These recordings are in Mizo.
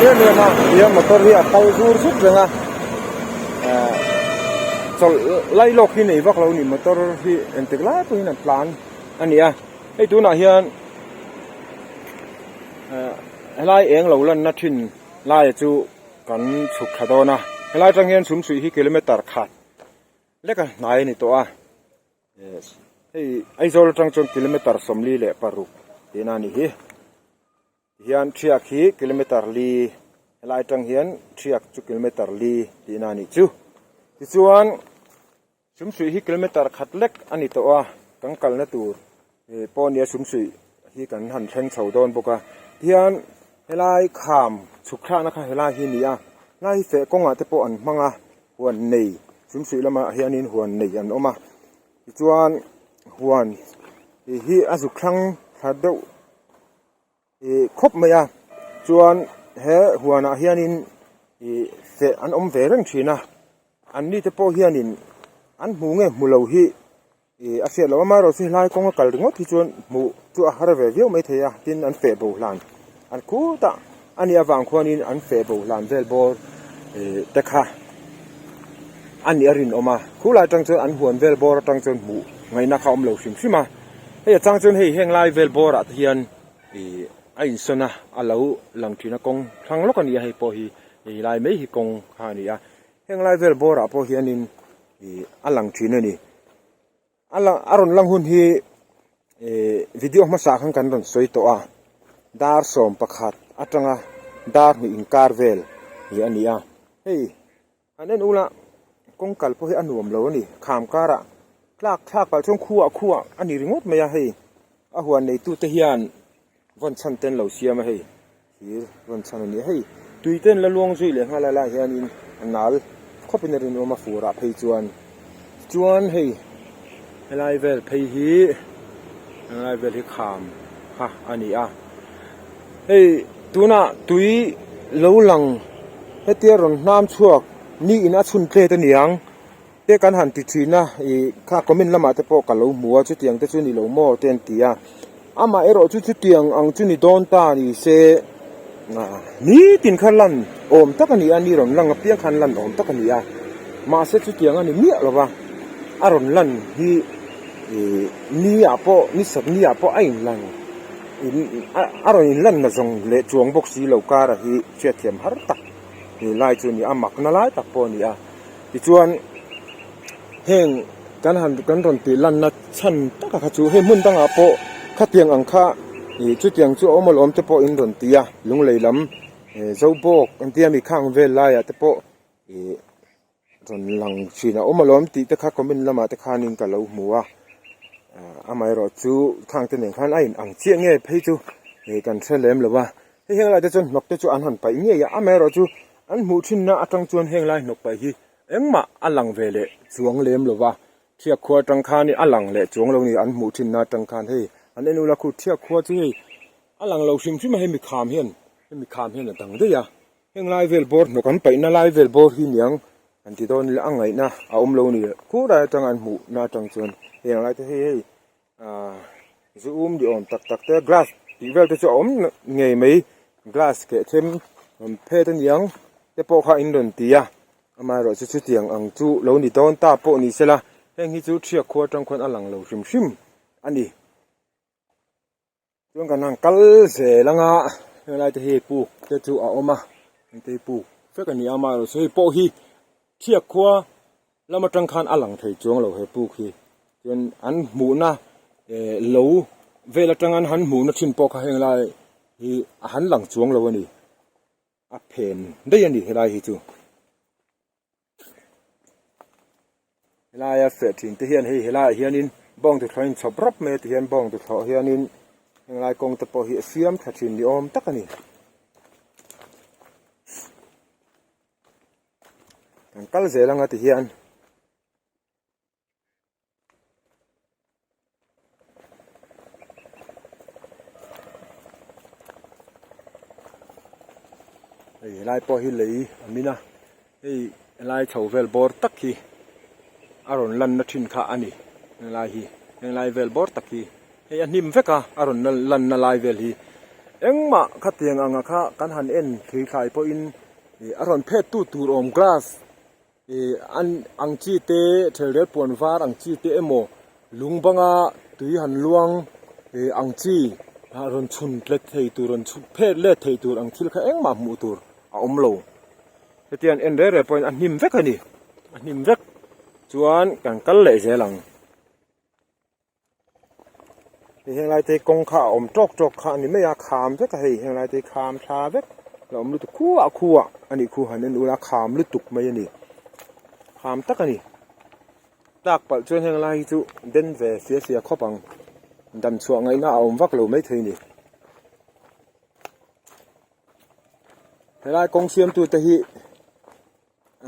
em em a tihian motor hi a kal zur zut reng a ah chawlh lai lawk hi nei vak lo a ni motor hi engtik lai pawhin a tlan a ni a hei tunah hian ah helai eng lo lanna thin laia chu kan chhuk thla dawn a helai atang hian chhum suih hi kilometer khat lek a hnai a ni tawh a. Hei Aizawl atang chuan kilometer 46 tihna a ni hi tihian thiak hi kilometer li helai atang hian thiak chu kilometer li tihna a nih chu tichuan sumsuih hi kilometer khat lek a ni tawh a kan kalna tur pawh a nia sumsuih hi kan han thleng chho dawn bawk a tihian helai kham chhuk thlakna kha helai hi a ni a helai hi feh kawngah te pawh an hmang a. Huan nei chumsuih lamah hianin huan nei an awm a tichuan huan tih hi a zuk thlang thla deuh ih khawp mai a chuan he huanah hianin ih feh an awm ve reng thin a an ni te pawh hianin an hmu nge hmu lo hi. Ih a hriat loh amaherawh chu helai kawnga kal ringawt hi chuan hmuh chu a har ve viau mai thei a tin an feh bo hlan an khut a a nih avang khuanin an feh bo hlan vel bawr ih te kha a nih a rinawm a khulai atang chuan an huan vel bawr atang chuan hmuh ngaihna kha a awm lo hrim hrim a hei a chang chuan hei heng lai vel bawr ah te hian ih a insawn a a lo lang thin a kawng thlang lawk a ni a hei pawh hi hei lai mai hi kawng kha a ni a heng lai vel bawr ah pawh hianin. Ih a lang thin a ni a lang a rawn lang hun hi ih video hmasa khan kan rawn sawi tawh a dar 11 atanga dar hnih inkar vel hi a ni a hei an en ula kawng kal pawh hi a nuam lo a ni kham karah tlak thlak pah chuan khuah khuah a ni ringawt mai a hei a huan neitute hian vawn chhan te an lo siam a hei. Thir rawn chhan a ni a, hei tui te an la luang zui leh nghal a lai hianin a nal khawpin a rinawm a fur ah phei chuan chuan hei helai vel phei hi helai vel hi kham kha a ni a hei tunah tui lo lang hetia rawn hnam chhuak ni in a chhun tlet a niang. Te kan han ti thin a, ih kha comment lamah te pawh ka lo hmu a, chutiang te chu ni lo maw te an ti a. Amah erawh chu chutiang ang chu ni dawn ta ni se, nitin kha lan awm tak a ni a, ni rawn lang apiang khan lan awm tak a ni a. Mahse chutiang a ni miah lo va, a rawn lan hi ih ni ah pawh ni sat ni ah pawh a inlang a rawn inlan na zawng leh chuang bawk si lo kara hi hriatthiam har tak ni lai chu a ni a, makna lai tak pawh a ni a. Tichuan heng kan han kan rawn tih lanna chhan taka kha chu hei hmun dangah pawh khatiang ang kha ih chutiang chu a awm alawm te pawh in rawn ti a lunglei lam eh zobawk an tia mi khang vel laiah te pawh ih rawn lang thin a awm alawm tih te kha comment lamah te khanin ka lo hmu a amaherawh chu khang te nen khan a in ang chiah nge phei chu ih kan hre lem lo va hei heng lai te chuan hnawk te chu an han paih ngei a amaherawh chu. An hmuh thinna atang chuan heng lai hnawk paih hi engmah a lang ve leh chuang lem lo va, Thiak khua atang khan a lang leh chuang lo a ni, an hmuh thinna atang khan hei an en ula khu Thiak khua chu hei a lang lo hrim hrim a, hemi kham hian hemi kham hian a dang daih a, heng lai vel bawr hnawk an paihna lai vel bawr hi niang an ti dawn ila a ngaihna a awm lo a ni, khur ai atang an hmuhna atang chuan heng lai te hei hei. Ahh zu um ni awm tak tak te glass tih vel te chu a awm ngei mai glass keh them rawn phet a niang te pawh kha in rawn ti a amaherawh chu chutiang ang chu lo ni dawn ta pawh ni sela heng hi chu thiak khua atang khuan a lang lo hrim hrim a ni. Chuan kan han kal zel anga helai te hi puk te chu a awm a engte hi puk vek a ni a amaherawh chu hei pawh hi thiak khua lam atang khan a lang thei chuang lo he puk hi chuan an hmuhna eh lo vel atang an han hmuhna thin pawh kha heng lai hi a han lang chuang lo a ni a phen daih a ni helai hi chu. Helaia feh thin te hian hei helaiah hianin bawng tuthlawh a inchhawp rawp mai a tihian bawng tuthlawh hianin henglai kawng te pawh hi a siam tha thin ni awm tak a ni. Kan kal zel anga tihian. Hei helai pawh hi lei a min a hei helai chho vel bawr tak hi a rawn lanna thin kha a ni helai hi helai vel bawr tak hi hei a hnim vek a a rawn lanna lai vel hi. Engmah khatiang anga kha kan han en thui thlai pawhin ih a rawn phet tu tur awm glass ih an ang chi te thelret puan var ang chi te emaw lung banga tui han luang ih ang chi ah rawn chhun tlet thei tur rawn chhun phet let thei tur ang thil kha engmah hmuh tur a awm lo. Hetiang en reng reng pawhin a hnim vek a ni a hnim vek chuan kan kal leh zel ang. Hei heng lai te hi kawng kha a awm tawk tawk kha a ni mai a kham vek a hei heng lai te hi kham thla vek a awm lutuk khuah khuah a nih khu han en ula kham lutuk mai a ni kham tak a ni tlak palh chuan heng lai hi chu den ve fia fia khawp ang dam chhuah ngaihna a awm vak lo maithei a ni. Helai kawng siamtu te hi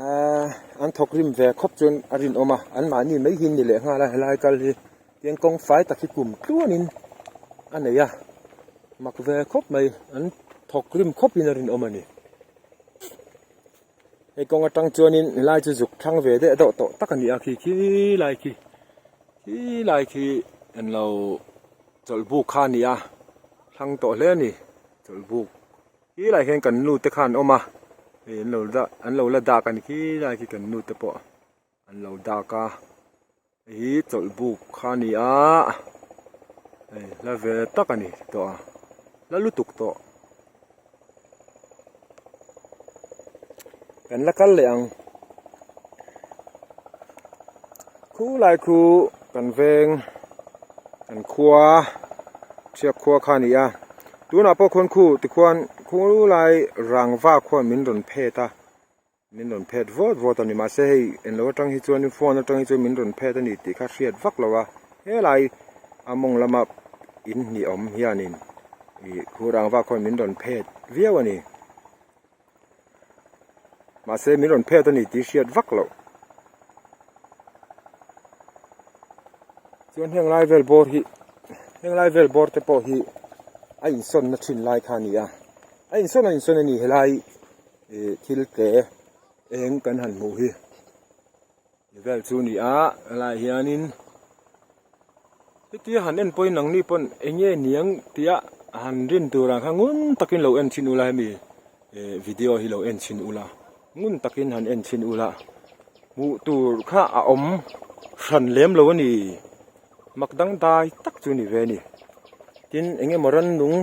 ahh an thawk rim ve khawp chuan a rinawm a anmahni mai hi an ni leh nghal a helai kal hi tiang kawng fai tak hi kum tluanin a nei a mak ve khawp mai an thawk rim khawpin a rinawm a ni. Hei kawng atang chuanin helai chu zuk thlang ve deuh deuh tawh tak a ni a khi khi lai khi khi lai khi englo chawlh buk kha a ni a thlang tawh hle a ni chawlh buk khi lai hian kan nu te kha an awm a hei an lo dah an lo la dak a ni khi lai khi kan nu te pawh an lo dak a hei hi chawlh buk kha a ni a hei hla ve tak a ni tawh a hla lutuk tawh kan la kal leh ang khu lai khu kan veng kan khua thiak khua kha a ni a tunah pawh khuan khu tikhuan khu lai rangva khuan min rawn phet a min rawn phet vawt vawt a ni mahse hei englo atang hi chuanin phone atang hi chuan min rawn phet a ni tih kha hriat vak lo a helai a mawng lama in hnih awm hianin ih khu rangva khuan min rawn phet viau a ni mahse min rawn phet a ni tih hriat vak loh chuan heng lai vel bawr hi heng lai vel bawr te pawh hi a insawn na thin lai kha a ni a a insawn a insawn a ni helai ih thil te eng kan han hmuh hi vel chu a ni a helaiah hianin hetia han en pawhin nangni pawn eng nge niang tia han rin tur ang kha ngun takin lo en chhin ula hemi ih video hi lo en chhin ula ngun takin han en chhin ula hmuh tur kha a awm hran lem lo a ni mak dangdai tak chu a ni ve a ni tin eng emaw rannung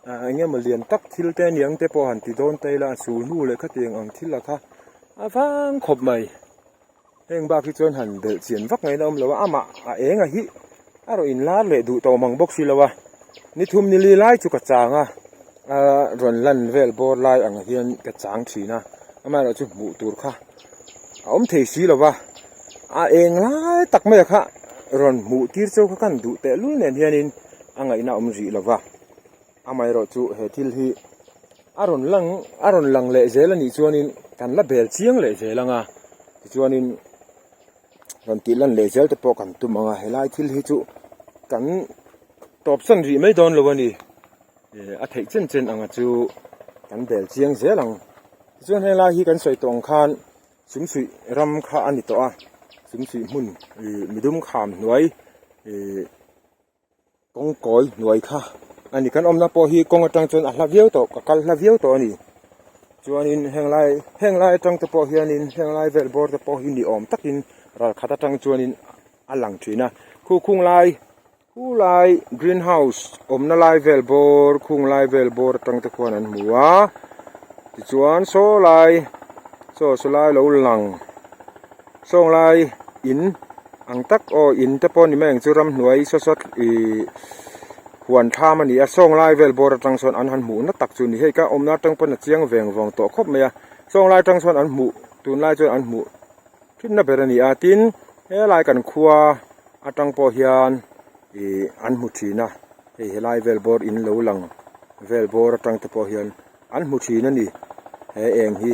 ah eng emaw lian tak thil te aniang te pawh han ti dawn ta ila a sul hnu leh khatiang ang thil ah kha a vang khawp mai heng bak hi chuan han belh chian vak ngaihna awm lo a amah a eng a hi a rawn inlar leh duh tawh mang bawk si lo a ni thum ni li lai chu ka chang a a rawn lan vel bawr lai ang hian ka chang thin a amaherawhchu hmuh tur kha a awm thei si lo va a eng lai tak mai a kha rawn hmuh tir chu kha kan duh teh lul nen hianin a ngaihna awm rih lo va amaherawhchu he thil hi a rawn lang a rawn lang leh zel a nih chuanin kan la bel chiang leh zel ang a tichuanin rawn tih lan leh zel te pawh kan tum ang a helai thil hi chu kan tawp san rih mai dawn lo a ni a theih chen chen ang a chu kan bel chiang zel ang tichuan helai hi kan sawi tawh ang khan Sumsuih ram kha a ni tawh a Sumsuih hmun ih midum kham hnuai ih kawng kawi hnuai kha a ni kan awmna pawh hi kawng atang chuan a hla viau tawh ka kal hla viau tawh a ni chuanin heng lai heng lai atang te pawh hianin heng lai vel bawr te pawh hi ni awm takin ral khat atang chuanin a lang thin a khu khung lai khu lai green house awmna lai vel bawr khung lai vel bawr atang te khuan an hmu a tichuan saw lai saw saw lai lo lang sawng lai in ang tak aw in te pawh ni mai ang chu ramhnuai saw saw ih huan thlam a ni a sawng lai vel bawr atang sawn an han hmuh na tak chu a ni hei ka awmna atang pawn a chiang veng vawng tawh khawp mai a sawng lai atang sawn an hmuh tunlai chuan an hmuh thinna ber a ni a tin helai kan khua atang pawh hian ih an hmu thin a hei helai vel bawr in lo lang vel bawr atang te pawh hian an hmu thin a ni he eng hi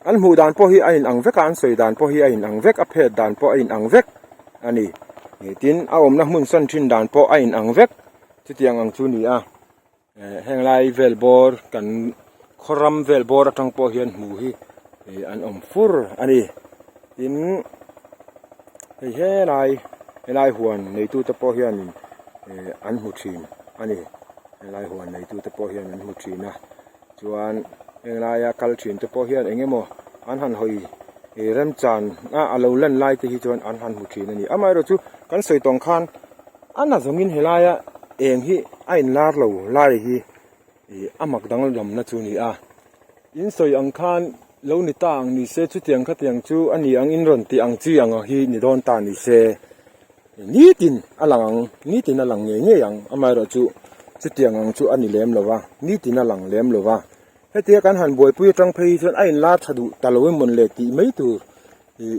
an hmuh dan pawh hi a in ang vek a an sawi dan pawh hi a in ang vek a phet dan pawh a in ang vek a ni tin a awmna hmun san thin dan pawh a in ang vek chutiang ang chu a ni a heng lai vel bawr kan khaw ram vel bawr atang pawh hian hmuh hi an awm fur a ni tin hei helai helai huan neitute pawh hianin an hmu thin a ni. Helai huan neitu te pawh hian an hmu thin a, chuan heng laia kal thin te pawh hian eng emaw an han hawi remchan a a lo lan lai te hi chuan an han hmu thin a ni. Amaherawh chu kan sawi tawng khan a na zawngin helaia eng hi a inlar lo lai hi ih a mak danglamna chu a ni a, in sawi ang khan lo ni ta ang ni se chutiang khatiang chu a ni ang in rawn tih ang chi ang hi ni dawn ta ni se. Nitin a lang ang, nitin a lang ngei ngei ang, amaherawhchu chutiang ang chu a ni lem lo va, nitin a lang lem lo va. Hetia kan han buaipui atang phei hi chuan a inlar tha duh ta lo emawn le tih mai tur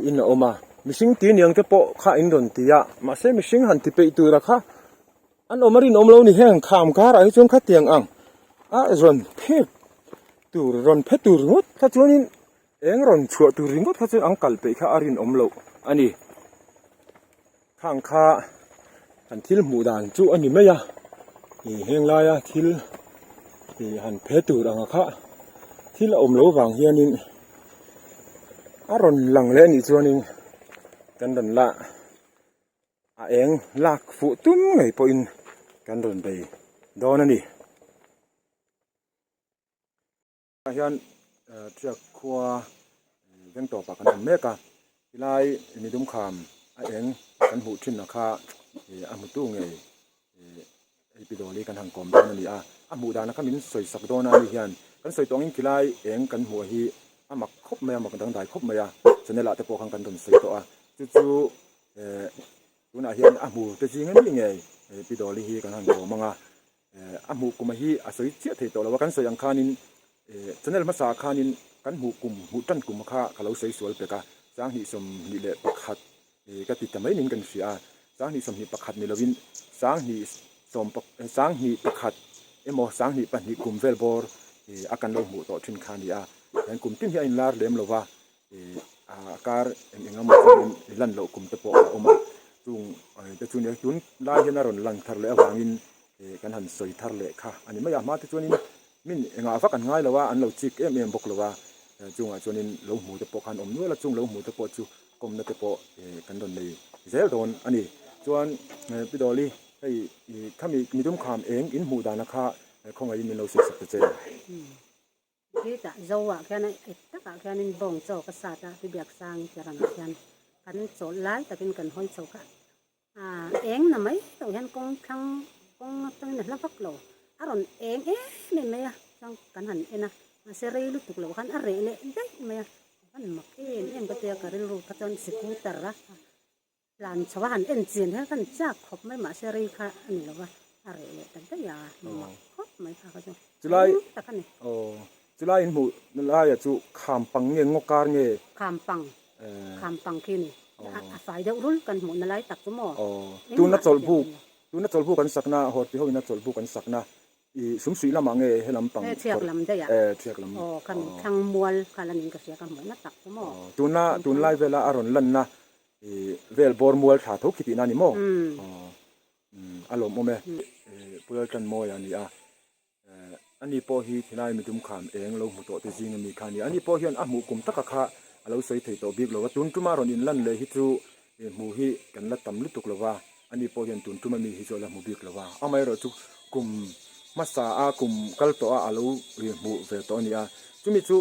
in a awm a. Mihring ti niang te pawh kha in rawn ti a, mahse mihring han ti peih tura kha an awm a rinawm lo ni heng kham karah hi chuan khatiang ang a rawn phek tur rawn phe tur ringawt kha chuanin Eng rawn chhuah tur ringawt kha chuan an kal peih kha a rinawm loh a ni. Khang kha an thil hmuh dan chu a ni mai a, ih heng laia thil ih han phe tur anga kha thil a awm loh vang hianin a rawn lang leh a nih chuanin kan rawn la a eng lak fuh tum ngei pawhin kan rawn bei dawn a ni. Ah hian Triak khua veng tawpah kan awm mek a, tilai midum kham a eng kan hmuh thin a kha a hmutu ngei ih Pidawli kan han kawm dawn a ni a, a hmuh dan a kha min sawi sak dawn a ni hian kan sawi tawh angin khilai eng kan hmuh hi a mak khawp mai a, mak dangdai khawp mai a, channel ah te pawh khan kan rawn sawi tawh a, chu chu eh tunah hian a hmu te zing a mi ngei Pidawli hi kan han kawm ang a. A hmuh kuma hi a sawi chiah thei tawh lo a, kan sawi ang khanin channel hmasa ah khanin kan hmuh kum hmuh tan kum kha ka lo sawi sual pek a, 2021 ka ti ta mai niin kan hria a, 2021 ni lovin 2021 emaw 2022 kum vel bawr a kan lo hmuh tawh thin kha a ni a, hian kum tin hi a inlar lem lo va. Ih a kar eng eng emaw chuan lan loh kum te pawh a awm a, chung te chu nia tun lai hian a rawn lang thar leh avangin ih kan han sawi thar leh kha a ni mai a, hma te chuanin min engah vak an ngai lo a, an lo chik em em bawk lo a, chungah chuanin lo hmu te pawh khan awm nual a, chung lo hmu te pawh chu kawmna te pawh ih kan rawn nei zel dawn a ni. Chuan Pi Dawli hei ih khami midum kham eng in hmuh dana kha khawngaihin min lo sawi sak ta che. Hetah Zoah khian ep takah khianin bawng chaw ka sat a, pi Biaksang Kiranah khian kan chawlh lai takin kan hawi chho kha. Aaa eng na mai loh hian kawng thlang kawng atangin a hla vak lo, a rawn eng em em mai a, chuan kan han en a, mahse rei lutuk loh khan a reh leh daih mai a, a van mak em em ka tia ka rilru kha chuan scooter a. Tlan chho a han en chian hian khan chak khawp mai mahse rei kha a ni lo va, a reh leh ta daih a, mak khawp mai kha kha chu Chulai eng tak a ni. Aw chulai in hmuh laia chu kham pang nge ngaw kar nge? Kham pang, kham pang khi ni, a fai deuh rul kan hmuh na lai tak chu maw? Aw tuna chawlhbuk tuna chawlhbuk an sakna Hawrpi ho ina chawlhbuk an sakna I sumsuih lamah nge he lam pang He thiak lam daih ah. Eh thiak lam. Aw kha mi thlang mual kha la nin ka hria ka hmuh na tak chu maw. Aw tuna tunlai vela a rawn lanna i vel bawr mual thla tho khi tihna a ni maw? Aw a lawmawm e. Puial tan mawi a ni a. Ani pawh hi thinai midum kham eng lo hmu tawh te zing ami kha a ni. Ani pawh hian a hmuh kum taka kha a lo sawi thei tawh bik lo a. Tun tuma rawn inlan leh hi chu hmuh hi kan la tam lutuk lo va. Ani pawh hian tun tum ami hi chu a la hmu bik lo a, amaherawh chu kum hmasa a kum kal tawh a a lo hmuh ve tawh a ni a, chumi chu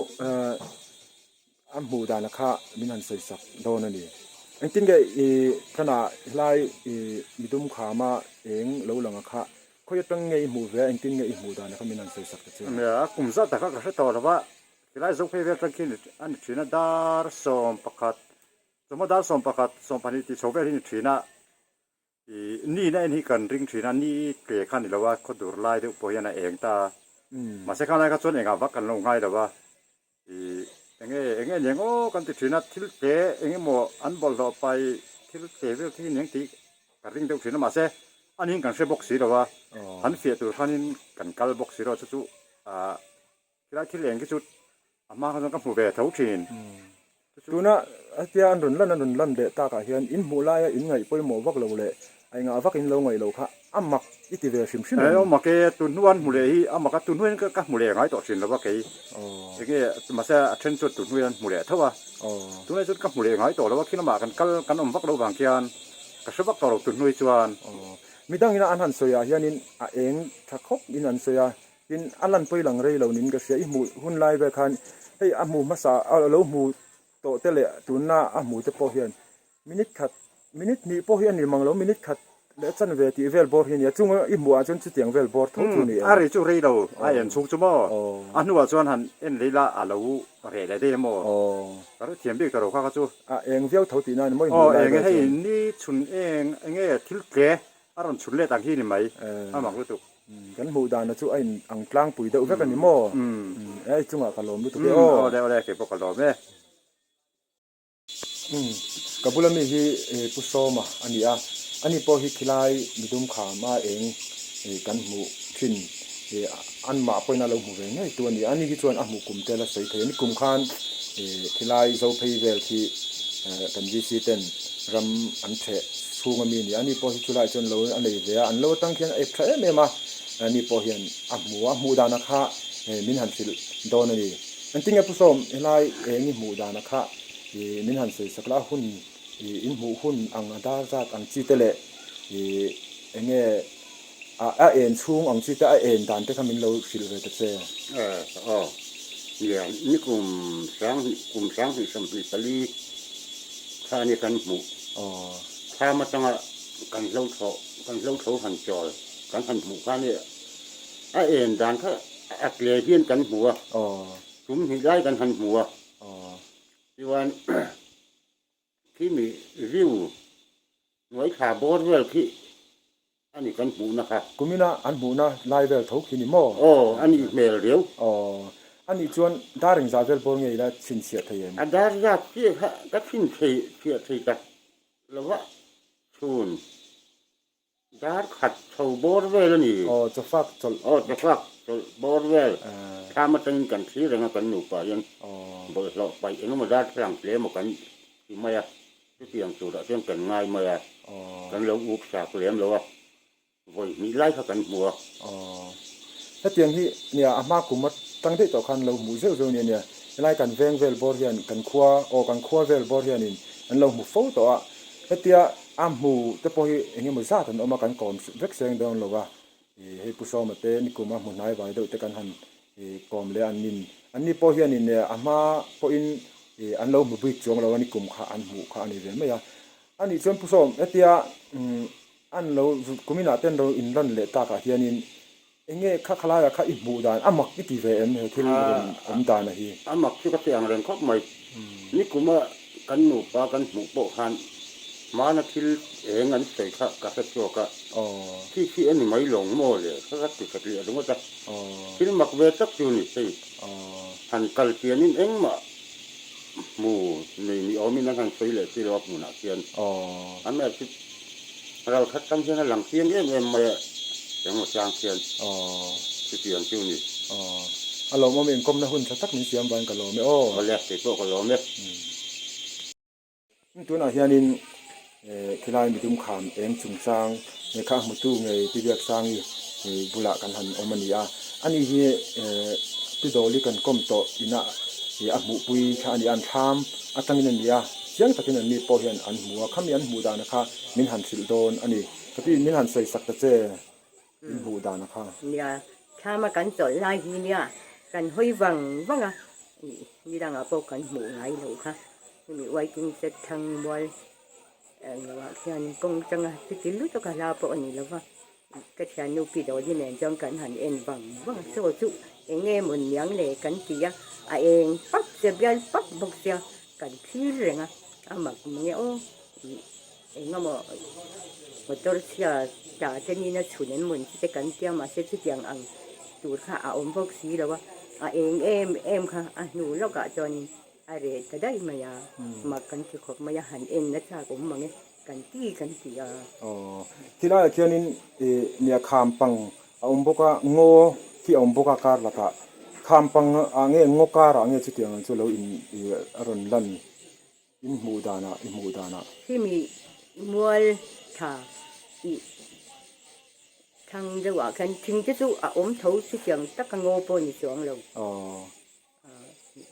a hmuh dana kha min han sawi sak dawn a ni. Engtin nge i thlana helai i midum khama eng lo lang a kha khawi atang nge i hmuh ve a, engtin nge i hmuh dana kha min han sawi sak ta che? A kum zat tak kha ka hre tawh lo va, helai Zophei vel atang khian a ni thin a, dar 11 Chawhma dar 11, 12 tih chho vel hi ni thin a, ih ni na en hi kan ring thin a, ni tle kha ni lo a, khaw dur lai deuh pawh hian a eng ta a, mahse kha lai kha chuan engah vak kan lo ngai lo a, ih enge enge ni ang aw kan ti thin a, thil tle eng emaw an bawlhhlawh pai thil tle vel khi ni ang tih ka ring deuh thin a, mahse aniin kan hre bawk si lo a, han fiah tur khanin kan kal bawk si lo a, chu chu ah Tilai thil eng khi chu a hma kha chuan ka hmu ve tho thin. Tuna hetia an rawn lan an rawn lan leh takah hian in hmuh laia in ngaih pawimawh vak lo leh a engah vak in lo ngaih loh kha a mak i ti ve hrim hrim em? Aw mak e, tun hnu an hmu leh hi a mak a, tun hnu hian ka hmu leh ngai tawh thin lo va kei. Enge mahse a then chuan tun hnu hian an hmu leh tho a. Tunah chuan ka hmu leh ngai tawh lo a, khi lamah kan kal kan awm vak lo vang khian ka hre vak tawh lo tun hnu hi chuan. Midangina an han sawi ah hianin a eng tha khawp in an sawi a, tin a lan pawi lang rei lo niin ka hria. I hmuh hun lai vel khan hei a hmu hmasa a lo hmu tawh te leh tunna a hmu te pawh hian minute khat minute hnih pawh hi a ni mang lo minute khat leh chanve tih vel bawr hi a ni a chunga i hmuh ah chuan chutiang vel bawr tho chu a ni em? A ri chu rei lo a en chhung chu maw a hnuah chuan han en leh ila a lo reh leh daih emaw ka hre thiam bik ta lo kha kha chu. A eng viau tho tihna a ni maw i hmuh lai vel chuan? Aw eng hei ni chhun eng enge thil tle a rawn chhun let ang hi ni mai a mak lutuk. Kan hmuh dana chu a in ang tlangpui deuh vek a ni maw? Hei chungah ka lawm lutuk e aw. Awle awle kei pawh ka lawm e. Ka bula mi hi Pu Sawma a ni a, ani pawh hi khilai midum kham a eng kan hmuh thin anmah pawhin a lo hmu ve ngei tu a ni a, ani hi chuan a hmuh kum te la sawi thei a ni. Kum khan khilai Zophei vel khi kan VC ten ram an theh chhung a mi a ni a, ani pawh hi chulaiah chuan lo a nei ve a, an lo atang khian a ep tha em em a, ani pawh hian a hmu a, hmuh dana kha min han hrilh dawn a ni. Engtinge Pu Sawm, helai eng i hmuh dana kha i min han sawi sak la, hun i in hmuh hun ang a dar zat ang chi te leh i enge a a en chhung ang chi te a en dan te kha min lo hrilh ve ta che. Aw, nia, ni kum sang hnih, kum sang hnih 24 kha a ni kan hmuh. Aw. Thlam atanga kan hlo thlawh, kan hlo tho han chawl, kan han hmuh kha a ni a en dan kha A tle hian kan hmu a, tum hnih lai kan han hmu a. Chuan khi mi view hnuai thla bawr vel khi a ni kan hmuhna kha. Kumina an hmuhna lai vel tho khi ni maw? Aw, a nih hmel riau. Aw, a nih chuan dar engzah vel bawr nge ila chhinchhiah thei em? A dar zat chiah kha ka chhinchhiah thei tak lo va, chhun. Dar khat chho bawr vel a ni. Aw, chawfak chawlh. Aw, chawfak chawlh bawr vel. Thlam atangin kan thlir reng a kan nupa hian bawlhhlawh paih eng emaw dar thlang hle emaw kan ti mai a, chutiang turah chuan kan ngai mai a, kan lo up sak lem lo a, vawi hnih lai kha kan hmu a. Aw, hetiang hi nia a hma kum atang daih tawh khan lo hmuh zeuh zeuh nia nia, helai kan veng vel bawr hian kan khua, aw kan khua vel bawr hianin an lo hmu fo tawh a, Hetia a hmu te pawh hi eng emaw zat an awm a, kan kawm vek seng dawn lo a, ih hei Pu Sawma te nikum a hmu hnai vai deuh te kan han ih kawm leh a, an nin an ni pawh hianin a hma pawhin ih an lo hmu bik chuang lo a, nikum kha an hmuh kha a ni ve mai a. A nih chuan Pu Sawm hetia an lo kuminah te an lo inlan leh takah hianin eng nge kha khalaiah kha i hmuh dan a mak i ti ve em he thil rawn awm dan a hi? A mak chu ka ti ang reng khawp mai. Nikuma kan nupa kan hmuh pawh khan hmana thil eng an sawi kha ka hre chhuak a, khi khi a ni mai lawng maw le kha ka ti satliah ringawt a, thil mak ve tak chu ni hei. Han kal pianin engmah hmu nei ni awmin an han sawi leh si lo a hmunah khian amaherawhchu ral khat tang hian a lang chiang em em mai a engmaw chang khian chutiang chu ni. A lawmawm inkawmna hun tha tak min siam vangin ka lawm e aw. Awle, kei pawh ka lawm e. Tunah hianin khilai midum kham eng chungchang lehkha a hmutu ngei Pi Biaksangi bulah kan han awm a ni a. Ani hi Pi Dawli kan kawm tawh ina a hmuhpui kha a ni a, an thlam atangin a ni a, chiang takin an mi pawh hian an hmu a, khami an hmuh dana kha min han hrilh dawn a ni. Ka pi min han sawi sak ta che. In hmuh dan a kha. Nia, thlama kan chawlh lai hi nia, kan hawi vang vang a, ni dangah pawh kan hmuh ngai loh kha. Hemi waiting shed thlang mual eng lohah khian kawng changa chuti lutuk a hla pawh a ni lo va, ka thiannu Pi Dawli nen chuan kan han en vang vang a, saw chu eng nge maw niang le kan ti a, a eng pap sia bial pap bawk sia kan thlir reng a, a mak mange aw. Engemaw motor chhia tla te nina chhun an mun chu te kan tia mahse chutiang ang tur kha a awm bawk si lo a, a eng em em kha a hnu lawkah chuanin a reh ta daih mai a, mak kan ti khawp mai a, han en na chak awm mang e, kan ti kan ti a. Aw, tilaiah khianin ih nia kham pang a awm bawk a, ngaw khi a awm bawk a kar lakah, kham pang ah nge ngaw karah nge chutiang ang chu lo in ih a rawn lan. In hmuh danah, i hmuh danah. Khimi mual tha i thlang deuh ah khan thing te chu a awm tho chutiang taka ngaw pawh ni chuang lo.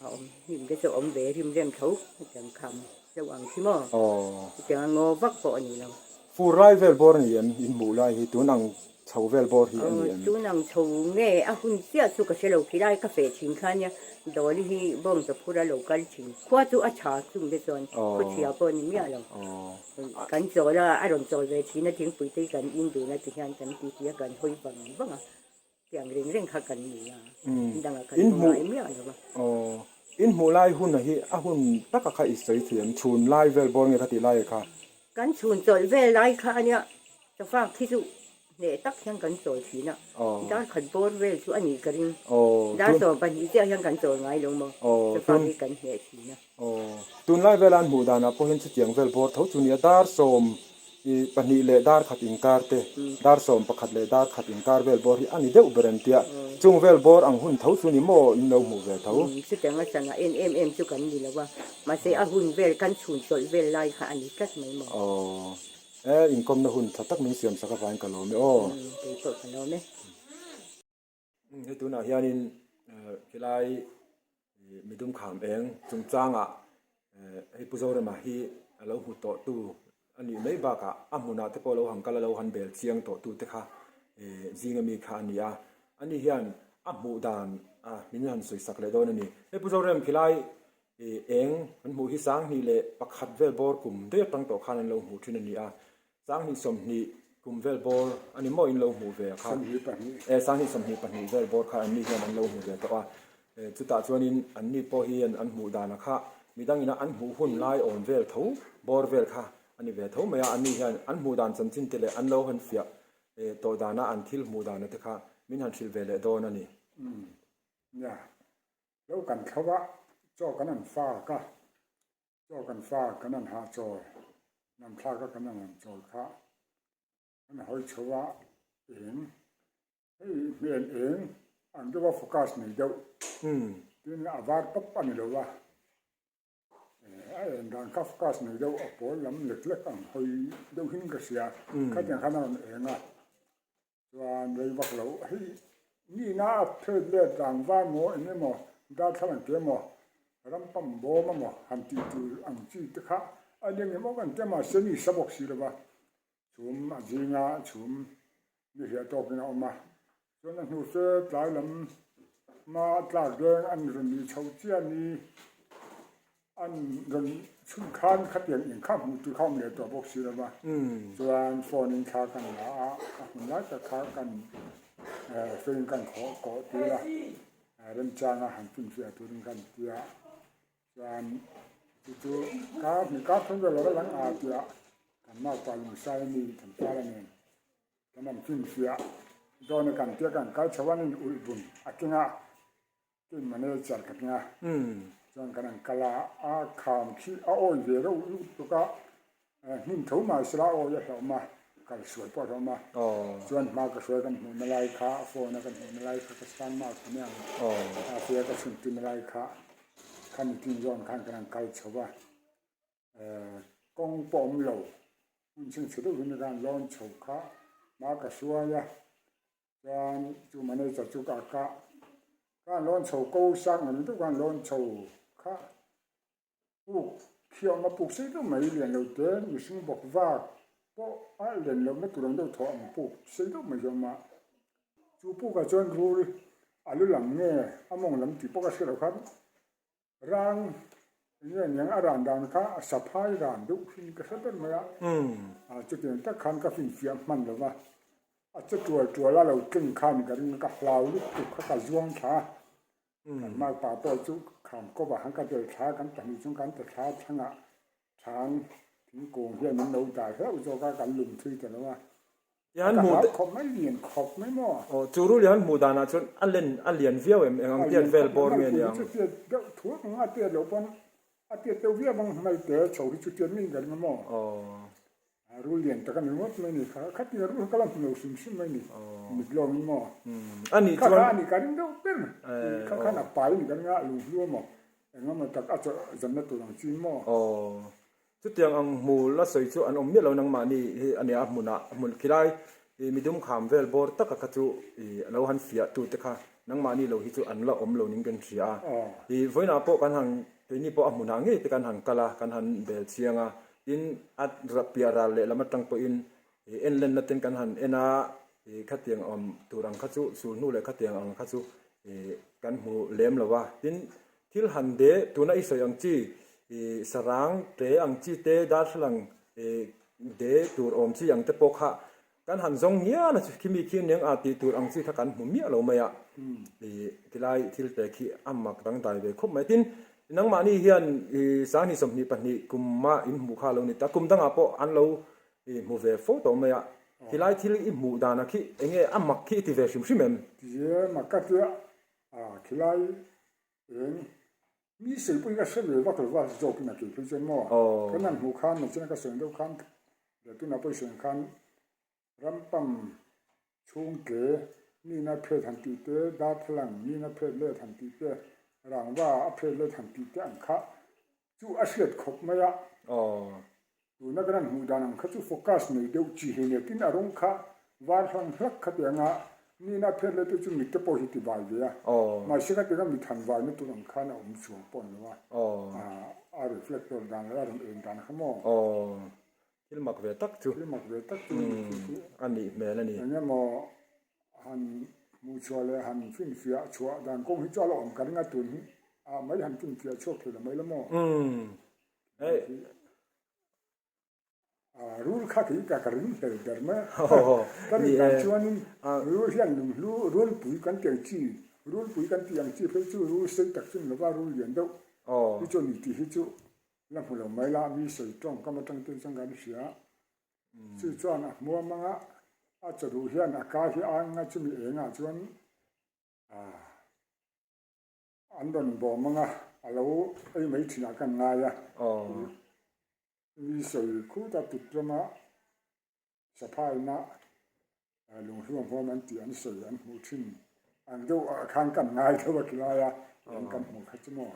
A awm hnim te chu a awm ve rim rem tho chutiang kham deuh ang khi maw. Chutiang a ngaw vak pawh a ni lo. Fur lai vel bawr a ni em? In hmuh lai hi tun ang chho vel bawr hi a ni em? Tun ang chho nge a hun chiah chu ka hre lo khi lai ka feh thin kha nia Dawli hi bawngchaw phur a lo kal thin. Khua chu a tha chung te chuan khawchhia pawh a ni miah lo. Kan chawl a, a rawn chawl ve thin a thingpui te hi kan in dun a ti hian kan ti ti a kan hawi vang vang a. Tiang reng reng kha kan ni a, dangah kan hmu ngai miah lo va. Aw, in hmuh lai hun a hi a hun taka kha i sawi thiam, chhun lai vel bawr nge kha tih lai kha? Kan chhun chawlh vel lai kha a nia, chawfak khi chu hneh tak hian kan chawl thin a, dar khat bawr vel chu a nih ka ring. Dar 12 chiah hian kan chawl ngai lo maw, chawfak hi kan hneh thin a. Aw, tunlai vela an hmuh danah pawh hian chutiang vel bawr tho chu nia, dar sawm i pahnih leh dar khat inkar te, dar 11 leh dar khat inkar vel bawr hi a ni deuh ber em tia, chung vel bawr ang hun tho chu ni maw in lo hmuh ve tho. Chutiang a sana en em em chu kan ni lo a, mahse a hun vel kan chhun chawlh vel lai kha a ni tlat mai maw. Aw, e inkawmna hun tha tak min siam sak avangin ka lawm e aw. Kei pawh ka lawm e. Hei tunah hianin helai midum kham eng chungchangah hei Pu Zorema hi a lo hmu tawh tu a nih mai bakah a hmunah te pawh lo han kal a lo han bel chiang tawh tu te kha zinga mi kha a ni a. Ani hian a hmuh dan a min han sawi sak leh dawn a ni. Hei Pu Zorem khilai eng an hmuh hi 2001 vel bawr kum daih atang tawh khan an lo hmuh thin a ni a. 2020 kum vel bawr a ni maw in lo hmuh ve a kha? E, 2022 vel bawr kha anni hian an lo hmu ve tawh a. E, chutah chuanin anni pawh hian an hmuh dan a kha midangin a an hmuh hun lai awm vel tho bawr vel kha a ni ve tho mai a. Anni hian an hmuh dan chanchin te leh an lo han fiah e tawh dana an thil hmuh dana te kha min han hrilh ve leh dawn a ni. Umm, nia. Lo kan thlo a, chaw kan han fak a. Chaw kan fa kan han hah chawl, nam thlak a kan han han chawl kha kan hawi chho a eng, hei hmel eng ang deuh a focus nei deuh tin a var pawp a ni lo a, a eng dan kha focus nei deuh a pawl lam lek lek ang hawi deuh hin ka hria, khatiang khan a rawn eng a. Chuan rei vak lo hei nihna a phel let vang var maw eng emaw darthlalang te emaw ram pam bawm emaw han tih tur ang chi te kha a ni ang emaw kan ti a mahse ni sa bawk si lova chhum a zinga chhum ni hriah tawkin a awm a chuan a hnu fe tlai lam hma tlak deng an rawn ni chho chiah ni. An rawn chhun khan khatiang eng kha hmuh tur kha awm leh tawh bawk si lo va, chuan phone in thla kan la a, a hmun lai tak kha kan feng kan khawh kawh tir a, remchanga han finfiah turin kan ti a, chuan chu chu kar hnih kar thum vel a la lang a tia kan naupa lungsai a ni kan fara nen kan han finfiah dawn a kan tia kan kal chho a nin ulh bun a keng a. Tin manager ka hming a, chuan kan han kal a, a kham khi a awi ve reuh lutuk a, hnim tho mai sela a awi a hlauhawm a, kal sual pawh a hlauhawm a, chuan hma ka hruai kan hmuhna lai kha, a phone a kan hmuhna lai kha ka chhan mak ta mai ang, a fea ka chhun tina lai kha, khami tin zawn khan kan han kal chho va, kawng pawh awm lo, hmun chhingchhe deuh hi khan lawn chho kha hma ka hruai a. Chuan chu manager chu ka kah ka han lawn chho ko sang ang deuh ka han lawn chho kha puk thiam a puk sei deuh mai lian lo te mihring bawk vak pawh a len loh na tur ang deuh thaw ang puk sei deuh mai hi a awm a chu puk ah chuan rul a lu lam nge a mawng lam tih pawh ka hriat loh khan Rang enge niang a ran dan kha a saphai ran deuh hrin ka hre ber mai a, chutiang tak khan ka finfiah hman lo va, a che tual tual a lo tleng khan ka ring a, ka hlau lutuk kha ka zuang thla a, kan makpa pawh chu kham kawp ah khan ka tel thla a, kan pahnih chung kan ta thla thlangah thang thingkung hian min lo dai hlauh zawk a, kan lum thui ta lo a. Lian hmuh Ka khawp mai lian khawp mai maw? Aw chu ru lian hmuh danah chuan a len a lian viau em eng ang tiat vel bawr nge niang? Chu tiat deuh thuak ang a tiat loh pawn a tiat deuh viau ang hmel te chho hi chu tiat mai in ka ring a maw? Aw. Rul lian tak a ni ngawt mai ni kha khatia rul ka la hmu lo hrim hrim mai ni mit lawng in maw? A nih chuan Kha kha a ni ka ring deuh ber kha khan a pai ni ka ring a lunghlu a maw eng emaw tak a chawlh zanna tur ang chi maw? Aw. Chutiang ang hmu la sawi chu an awm miah lo nangmahni hi a nia a hmunah hmun khilai ih midum kham vel bawr taka kha chu ih lo han fiah tu te kha nangmahni lo hi chu an la awm lo ning kan hria a ih vawiinah pawh kan han keini pawh a hmunah ngei te kan han kal a kan han bel chiang a. Tin, a piah ral lehlam atang pawhin ih en lenna ten kan han en a, ih khatiang awm tur ang kha chu sul hnu leh khatiang ang kha chu ih kan hmu lem lo a. Tin, thil han de tuna i sawi ang chi ih sarang te ang chi te darthlalang ih de tur awm chi ang te pawh kha Kan han zawng ngial a chu khimi khi aniang a tih tur ang chi kha kan hmu miah lo mai a, ih tilai thil te khi a mak dangdai ve khawp mai. Tin, nangmahni hian ih sanghnih 22 kuma in hmuh kha a lo ni ta, kum dangah pawh an lo ih hmu ve fo tawh mai a, tilai thil i hmuh danah khi eng nge a mak khi i ti ve hrim hrim em? Ti e, mak ka tia, a khilai eng Mi sawi pawhin ka hre ve vak lo va, zawkin a kei phei chuan maw? Kan han hmuh khan nachina ka sawi deuh khan leh tunah pawh i sawi ang khan rampang chhungte nihna phet han tih te, darthlalang nihna phet let han tih te, rangva a phet let han tih te ang kha chu a hriat khawp mai a. Tuna kan han hmuh dan ang kha chu focus nei deuh chi hi nia, tin a rawng kha var hlang hlak kha ti anga nihna phet let te chu mit te pawh hi ti vai ve a, mahse kha ti anga mit han vaina tur ang khan a awm chuang pawh ni lo a, a reflector dan leh a rawn en dan kha maw. Thil mak ve tak chu. Thil mak ve tak chu ni thil chu. A nih hmel a ni. Eng emaw han hmuh chhuah leh han finfiah chhuah dan kawng hi chu a la awm ka ring a tun hi ah mai han finfiah chhuak thei lo mai la maw. Hei. Rul kha kei ka ka ring hlel ber mai a. Ka rin dan chuanin rul hian lunghlu rulpui kan tih ang chi, rulpui kan tih ang chi phei chu rul sei tak chu ni lova rul lian deuh hi chu a ni tih hi chu la hmu lo mai la, mi sawi tawngkam atang te chuan kan hria. Chu chuan a hmuam anga a chawduh hian a ka hi a anga chumi engah chuan An rawn bawm ang a, a lo ei mai thinah kan ngai a. Mi sawi khut a tut lama saphaina lunghluam huam an tih an sawi an hmuh thin ang deuh ah khan kan ngai deuh a khilai a, eng kan hmuh kha chu maw.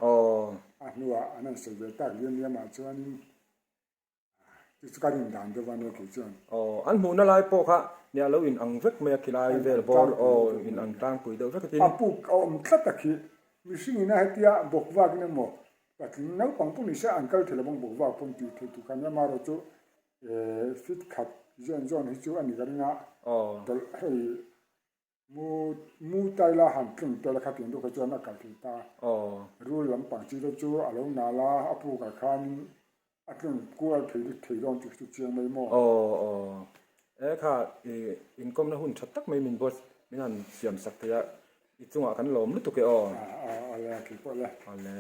A hnuah an han sawi ve tak liam liam ah chuanin Chu chu ka rin dan deuh a nia kei chuan. Aw, an hmuhna lai pawh kha nia lo in ang vek mai a khilai vel bawr aw in ang tlangpui deuh vek a tin. A puk a awm tlat a khi. Mihring ina hetia bawk vak in emaw patling naupang pawh ni se an kal thei lo bawk bawk vak pawn tih theih tur kha nia amaherawh chu fit khat zawn zawn hi chu a ni ka ring a tawlh hei Mu mu taila han tlung tel kha tiang deuh kha chuan a kal thei ta. Rul lampang chi te chu a lo nal a, a pukah khanin a tlung kual thei lut thei dawn tih chu chiang mai maw? Aw aw. E kha i inkawmna hun tha tak mai min boss min han siam sak thei a, i chungah kan lawm lutuk e aw. A a a le a kei pawh le. A le.